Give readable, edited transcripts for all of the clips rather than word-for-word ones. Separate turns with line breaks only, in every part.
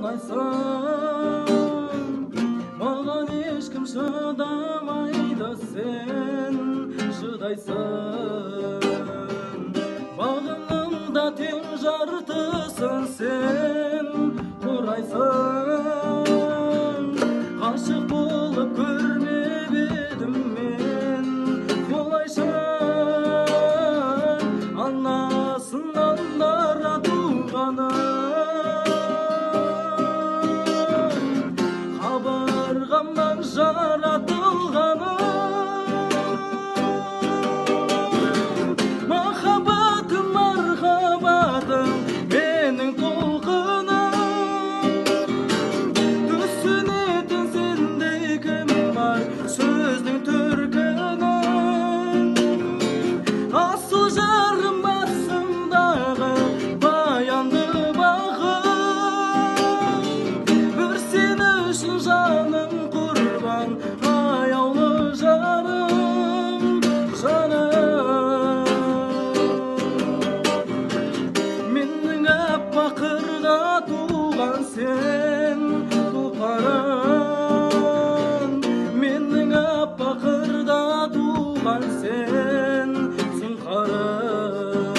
Ұнайсың, маған ешкім шыдамайды, сен шыдайсың. Бағымның да тең жартысын сен құрайсың. Ғашық болып көрмеп едім мен бұлайша, анасынан дара туғаным, қабырғамнан жаратылғаным. Махаббатым, мархабатым, менің толқыным, түсінетін сендей кім бар сөздің төркінін? Асыл жарым, басымдағы баянды бағым, бір сен үшін жаным құрбан, аяулы жарым, жаным. Менің аппақ қырда туған сен тұлпарым, менің аппақ қырда туған сен сұңқарым.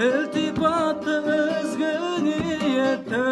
Ілтипатты ізгі ниетті